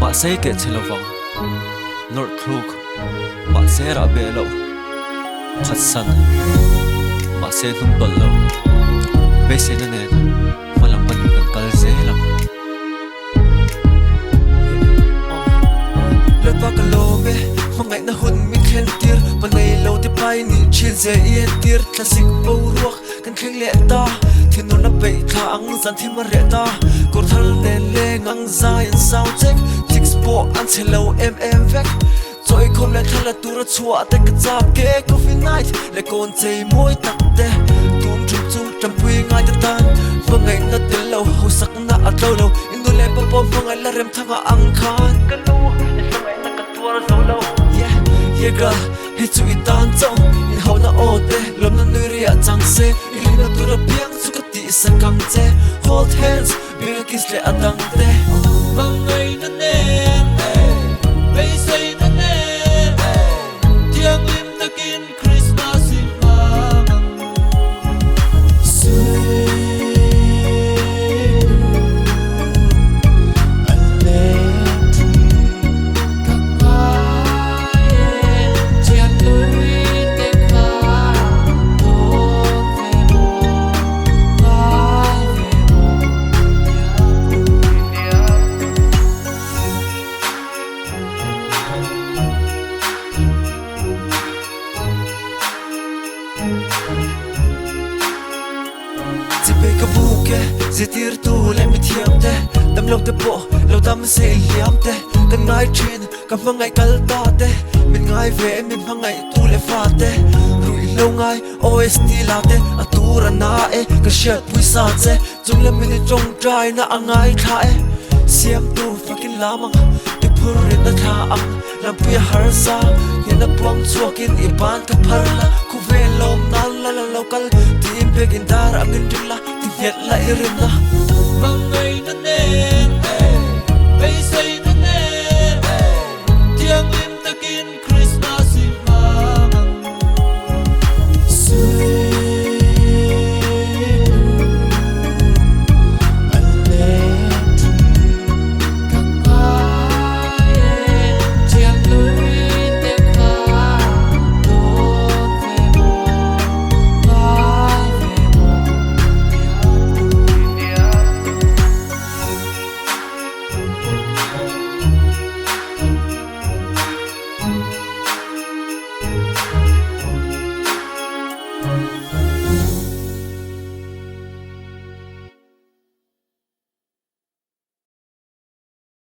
Mahse i keh che lovang. Nawrh thluk. Mahse rah beh loh. Phatsan. Mahse hnung tawlh lo. Beiseina nen hmalam panin kan kal zel ang. Lalpa ka lawm e, hmangaihna hun min thlen tir, pa nei lo te pai nih thin ze i entir, thlasik boruak kan thleng leh ta, thinurna peih thla ang zan thim a reh ta, kawr thar nen leng ang zai an sau chek, chicks pawh an chhe lo em em vek, chaw eikhawm leh thla la tura chhuah te ka chak e, coffee night leh kawn chei mawi tak te, tun tum chu tanpui ngai te tan, hmangaihna tel lo hausak na a tlo lo i nu leh pa pawh hmangaih la rem thanga ang khan ka nu i hmangaihna ka tuar zo lo yeah yeah girl hei chu i tan chauh in hauhna aw te lawmna nui riah chang se i hlimna tur apiang chu ka tih sak ang che hold hands bing a kiss leh a dang te Hmangaihna nen beiseina nen thianghlim takin Christmas i hmang ang. Chipei ka buk e, zirtirtu leh mithiam te, damlo te pawh lo dam se i hliam te, kan ngai thin ka hmangaih kal ta te, min ngai ve e min hmangaih tu leh fa te, ruihhlo ngai OST la te a tur a na e, ka hriatpui sa che, chung lamin i tawngtai na a ngaithla e, siamtu fakin lam ang, i phur rin a thla ang. Lampui a harsa, hnena puang chhuakin i ban ka phar la, Khawvel lawm nan la la lo kal, tiin pek in dar angin ring la, ti nghet la i rin la. Hmangaihna nen, beiseina nen, thianghlim takin Krismas i hmang ang.